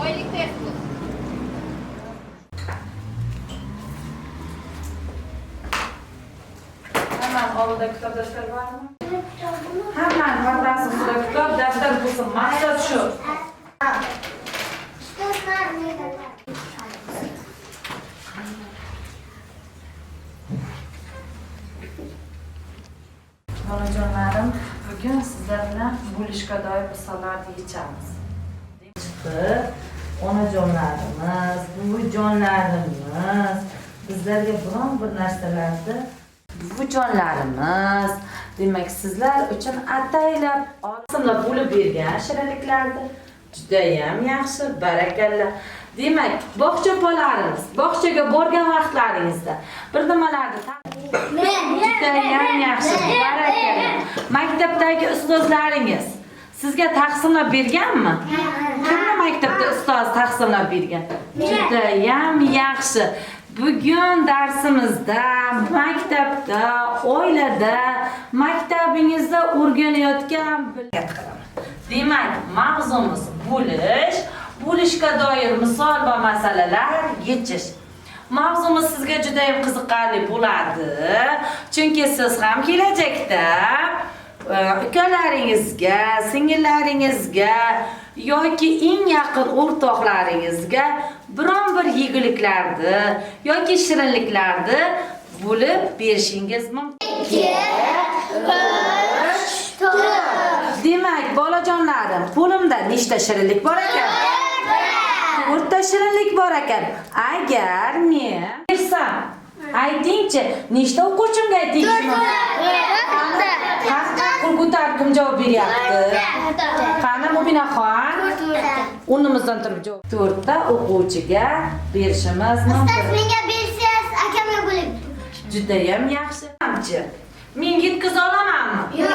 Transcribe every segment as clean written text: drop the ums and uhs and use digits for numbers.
Oylik test bo'lsin. Hemen oldida kitob daftar bormi? Hammani partasi ustida kitob daftar bo'lsin. Maqsad shu. Bolajonlarim, bugun sizlar bilan bo'lishga doir misollarni yechamiz. Chiqib, onajonlarimiz, buvijonlarimiz bizlarga biron bir narsalarni buvijonlarimiz, demak sizlar uchun ataylab osimlab bo'lib bergan shirinliklarni judayam yaxshi, barakalla. Demak, bog'cha bolalarimiz, bog'chaga borgan vaqtlaringizda bir nimalarni judayam yaxshi, barakalla. Maktabdagi ustozlaringiz sizga taqsimlab berganmi? Kimni maktabda ustoz taqsimlab bergan? Judayam yaxshi. Bugun darsimizda, maktabda, oilada, maktabingizda o'rganayotgan qilaman. Demak, mavzumiz bo'lish, bo'lishga doir misol va masalalar yechish. Mavzumiz sizga juda ham qiziqarli bo'ladi, chunki siz ham kelajakda ukalaringizga, singillaringizga yoki eng yaqin o'rtoqlaringizga biron bir yeguliklarni yoki shirinliklarni bo'lib berishingiz mumkin. 2 3 4. Demak, bolajonlarim, qo'limda nechta shirinlik bor ekan? 4 ta shirinlik bor ekan. Agar men bersam, aytingchi, nechta o'quvchimga tegishi mumkin? Qani, qo'l ko'tarib kim javob beryapti? Qani, Mubinaxon? O'rnimizdan turib javob. 4 ta o'quvchiga berishimiz mumkin. Ustoz menga bersangiz, akamga bo'lib. Judayam yaxshi. Men yetkaza olamanmi? Yo'q.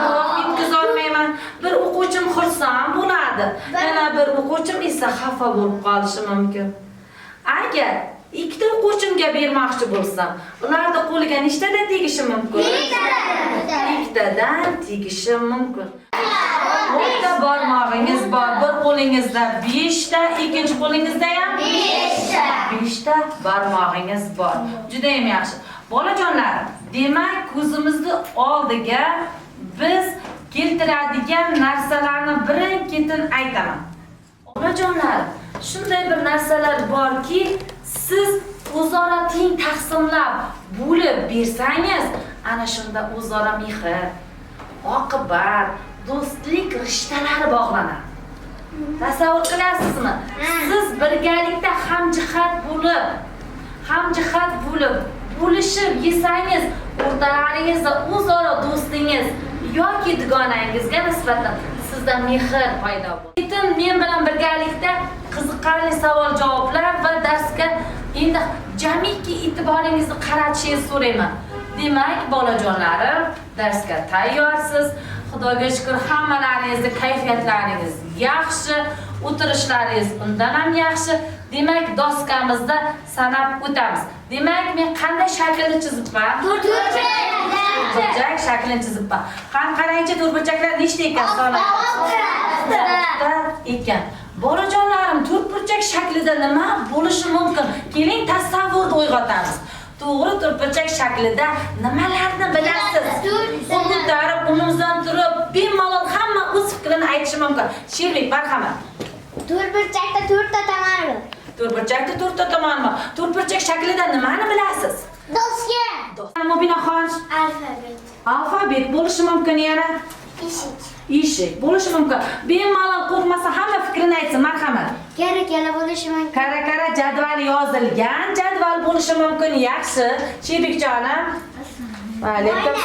Yo'q, yetkaza olmayman. Bir o'quvchim xursand bo'ladi, yana bir o'quvchim esa xafa bo'lib qolishi mumkin. Agar ikkita o'quvchimga bermoqchi bo'lsam, ularning qo'liga nechtadan tegishi mumkin? Ikkitadan tegishi mumkin. O'rta barmog'ingiz bor, bir qo'lingizda 5 ta, ikkinchi qo'lingizda ham 5 ta. 5 ta barmog'ingiz bor. Juda ham yaxshi. Bolajonlar, demak, ko'zimizni oldiga biz keltiradigan narsalarni birin-ketin aytaman. Bolajonlar, shunday bir narsalar borki, siz o'zaro teng taqsimlab bo'lib bersangiz, ana shunda o'zaro mehr, oqibat, do'stlik rishtalari bog'lanadi. Tasavvur qilasizmi? Siz birgalikda hamjihat bo'lib, bo'lishib yesangiz, o'rtalaringizda o'zaro do'stingiz yoki dugonangizga nisbatan sizda mehr paydo bo'ladi. Lekin men bilan birgalikda qiziqarli savol-javoblar va darsga endi jamiki e'tiboringizni qaratishingizni so'rayman. Demak, bolajonlarim, darsga tayyorsiz. Xudoga shukr, hammalaringizni kayfiyatlaringiz yaxshi, o'tirishlaringiz undan ham yaxshi. Demak, doskamizda sanab o'tamiz. Demak, men qanday shaklni chizibman? To'rtburchak shaklini chizibman. Qani qarangchi, to'rtburchaklar nechta ekan sanab? 6 ta ekan. Bolajonlarim, to'rtburchak shaklida nima bo'lishi mumkin? Keling, tasavvurni uyg'otamiz. To'g'ri, to'rtburchak shaklida nimalarni bilasiz? Qo'l ko'tarib, o'rnimizdan turib, bemalol hamma o'z fikrini aytishi mumkin. Sherbek, marhamat. To'rtburchakda 4 ta tomoni bor. To'rtburchakda 4 ta tomoni bor. To'rtburchak shaklida nimani bilasiz? Doska. Mubinaxon. Alfabet. Alfabet bo'lishi mumkin yana. Eshik. Eshik bo'lishi mumkin. Bemalol qo'rqmasdan hamma fikrini aytsin, marhamat. Kara-kara bo'lishi mumkin. Kara-kara jadval yozilgan jadval bo'lishi mumkin. Yaxshi. Sherbekjonim. Va alaykum.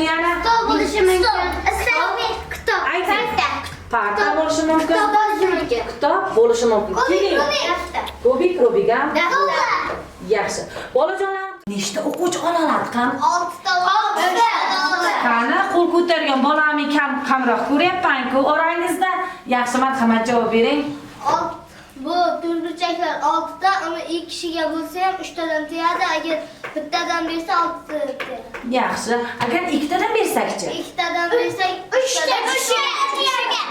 Yana Stol bo'lishi mumkin. Stol, kitob, parta. Parta bo'lishi mumkin. Kitob bo'lishi mumkin. Kitob bo'lishi mumkin. Kubik, Kubik, Rubik. Daftar. Yaxshi. Bolajonlar, nechta o'quvchi ola oladi qani? 6 ta. 6 ta. Qani, qo'l ko'targan bolamni kamroq ko'ryapman-ku orangizda. Yaxshi, marhamat, javob bering. Bu to'rtburchaklar 6 ta, uni 2 kishiga bo'lsa ham 3 tadan tegadi, agar bittadan bersa 6 ta tegadi. Yaxshi. Agar ikkitadan bersakchi? Ikkitadan bersa desak 3ta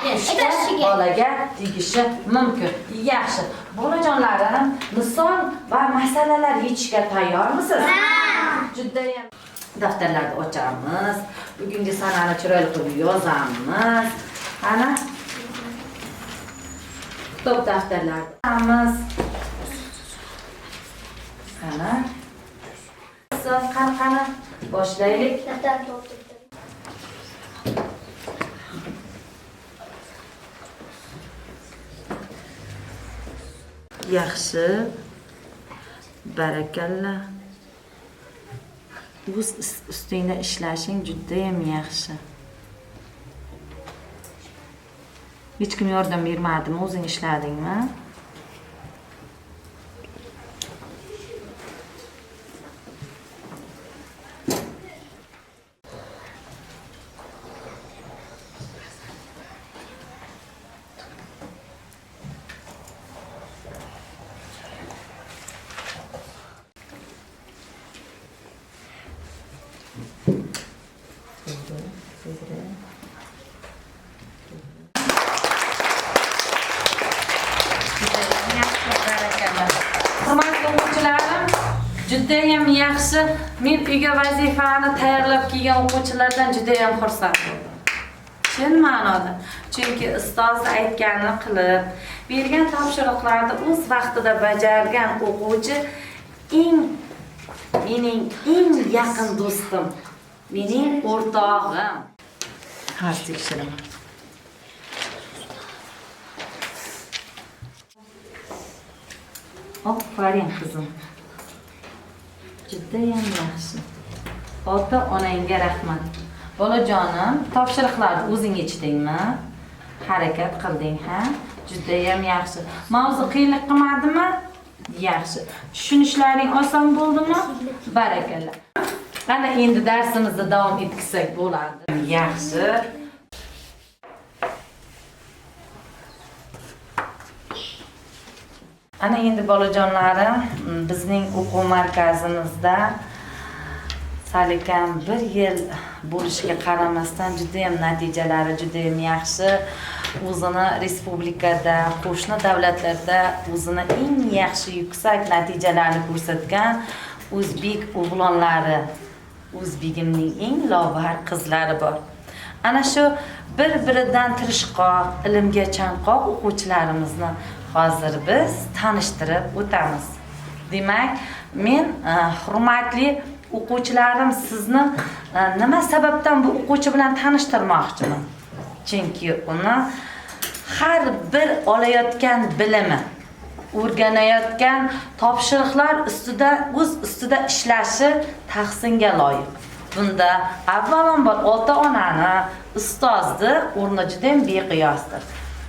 Nechta bolaga tegishi mumkin? Yaxshi. Bolajonlarim, misol va masalalar yechishga tayyormisiz? Judayam. Daftarlarni ochamiz. Bugungi sanani chiroyli qilib yozamiz. Ana kitob daftarlarni ochamiz. Qani. Qani, qani. Boshlaylik. Daftar to'ldirdim. Yaxshi. Barakalla. O'z ustingda ishlashing judayam yaxshi. Hech kim yordam bermadimi? O'zing ishladingmi? Hurmatli o'quvchilarim, judayam yaxshi. Men uyga vazifani tayyorlab kelgan o'quvchilardan judayam xursand bo'ldim. Chin ma'noda. Chunki ustoz aytganini qilib, bergan topshiriqlarni o'z vaqtida bajargan o'quvchi mening eng yaqin do'stim, mening o'rtog'im. Hozir tekshiraman. Ofarin qizim. Judayam yaxshi. Ota onangga rahmat. Bolajonim, topshiriqlarni o'zing yechdingmi? Harakat qilding, ha? Judayam yaxshi. Mavzu qiyinlik qilmadimi? Yaxshi. Tushunishlaring oson bo'ldimi? Barakalla. Ana endi darsimizni davom etsak bo'ladi. Yaxshi. Ana endi bolajonlarim, bizning o'quv markazimizda salkam bir yil bo'lishiga qaramasdan juda ham natijalari juda ham yaxshi. O'zini respublikada, qo'shni davlatlarda o'zini eng yaxshi yuksak natijalarni ko'rsatgan o'zbek o'g'lonlari, o'zbegimning eng lobar qizlari bor. Ana shu bir-biridan tirishqoq, ilmga chanqoq o'quvchilarimizni hozir biz tanishtirib o'tamiz. Demak, men hurmatli o'quvchilarim, sizni nima sababdan bu o'quvchi bilan tanishtirmoqchiman? Chunki uni har bir olayotgan bilimi, o'rganayotgan topshiriqlar ustida o'z ustida ishlashi tahsinga loyiq. Bunda avvalambor ota-onani, ustozni o'rni juda ham beqiyosdir.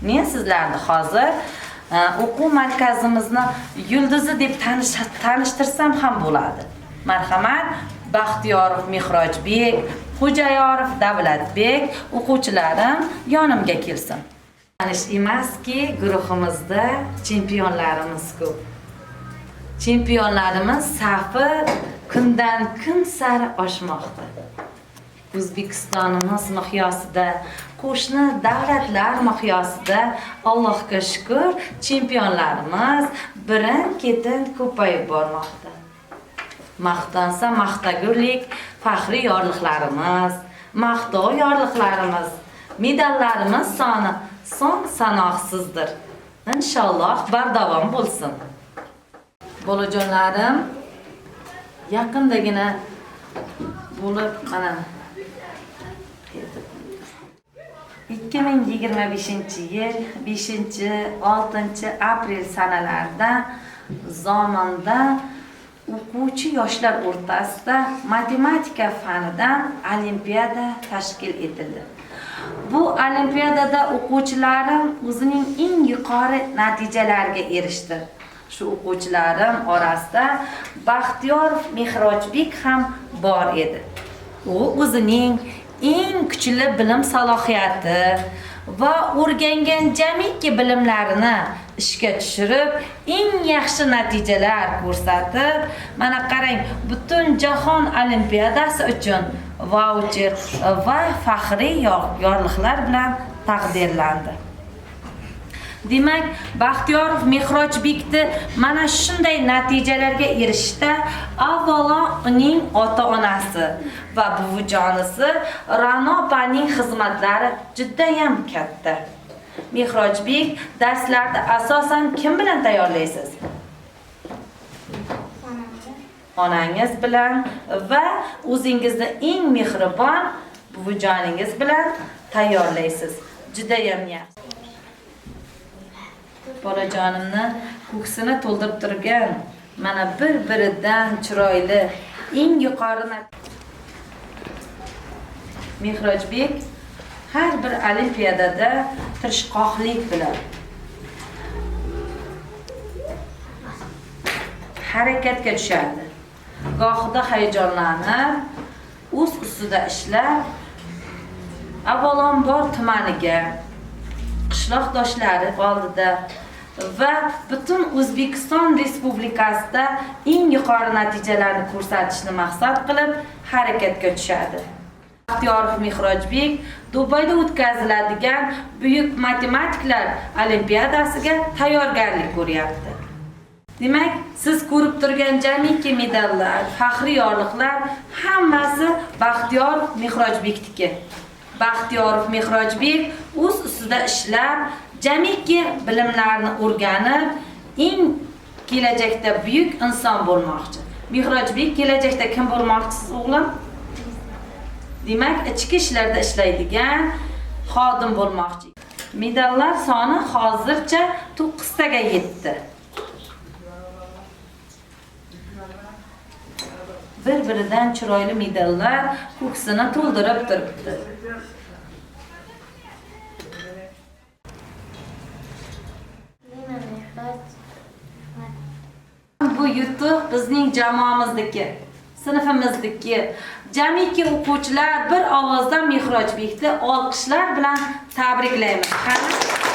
Men sizlarni hozir o'quv markazimizni yulduzi deb tanishtirsam ham bo'ladi. Marhamat, Baxtiyorov Mehrojbek, Xo'jayorov Davlatbek o'quvchilarim yonimga kelsin. Tanish emaski, guruhimizda chempionlarimiz ko'p. Chempionlarimiz safi kundan kun sari oshmoqda. O'zbekistonimiz miqyosida, qo'shni davlatlar miqyosida Allohga shukr, chempionlarimiz birin-ketin ko'payib bormoqda. Maqtansa maqtagurlik faxriy yorliqlarimiz, maqtov yorliqlarimiz, medallarimiz soni son sanoqsizdir. Inshaalloh bardavom bo'lsin. Bolajonlarim, yaqindagina bo'lib mana 2025-yil 5-6 aprel sanalarida Zominda o'quvchi yoshlar o'rtasida matematika fanidan olimpiada tashkil etildi. Bu olimpiadada o'quvchilarim o'zining eng yuqori natijalarga erishdi. Shu o'quvchilarim orasida Baxtiyorov Mehrojbek ham bor edi. U o'zining eng kuchli bilim salohiyati va o'rgangan jamiki bilimlarini ishga tushirib, eng yaxshi natijalar ko'rsatib, mana qarang, butun jahon olimpiadasi uchun vaucher va faxriy yorliqlar bilan taqdirlandi. Demak, Baxtiyorov Mehrojbekni mana shunday natijalarga erishishda avvalo uning ota-onasi va buvijonisi Ra'no opaning xizmatlari judayam katta. Mehrojbek, darslarni asosan kim bilan tayyorlaysiz? Onangiz bilan va o'zingizni eng mehribon buvijoningiz bilan tayyorlaysiz. Judayam yaxshi. Bolajonimni ko'ksini to'ldirib turgan mana bir-biridan chiroyli eng yuqori Mehrojbek har bir olimpiadada tirishqoqlik bilan harakatga tushadi. Gohida hayajonlanib, o'z ustida ishlab, avvalambor tumaniga, qishloqdoshlari oldida va butun O'zbekiston Respublikasida eng yuqori natijalarni ko'rsatishni maqsad qilib harakatga tushadi. Baxtiyorov Mehrojbek Dubayda o'tkaziladigan buyuk matematiklar olimpiadasiga tayyorgarlik ko'ryapti. Demak, siz ko'rib turgan jamiki medallar, faxriy yorliqlar hammasi Baxtiyorov Mehrojbekniki. Baxtiyorov Mehrojbek o'z ustida ishlab, jamiki bilimlarni o'rganib, eng kelajakda buyuk inson bo'lmoqchi. Mehrojbek, kelajakda kim bo'lmoqchisiz, o'g'lim? Demak, ichki ishlarda ishlaydigan xodim bo'lmoqchi. Medallar soni hozircha 9 taga yetdi. Bir-biridan chiroyli medallar ko'ksini to'ldirib turibdi. Bu yutuq bizning jamoamizniki, sinfimizniki. Jamiki o'quvchilar bir ovozdan Mehrojbekni olqishlar bilan tabriklaymiz. Qani?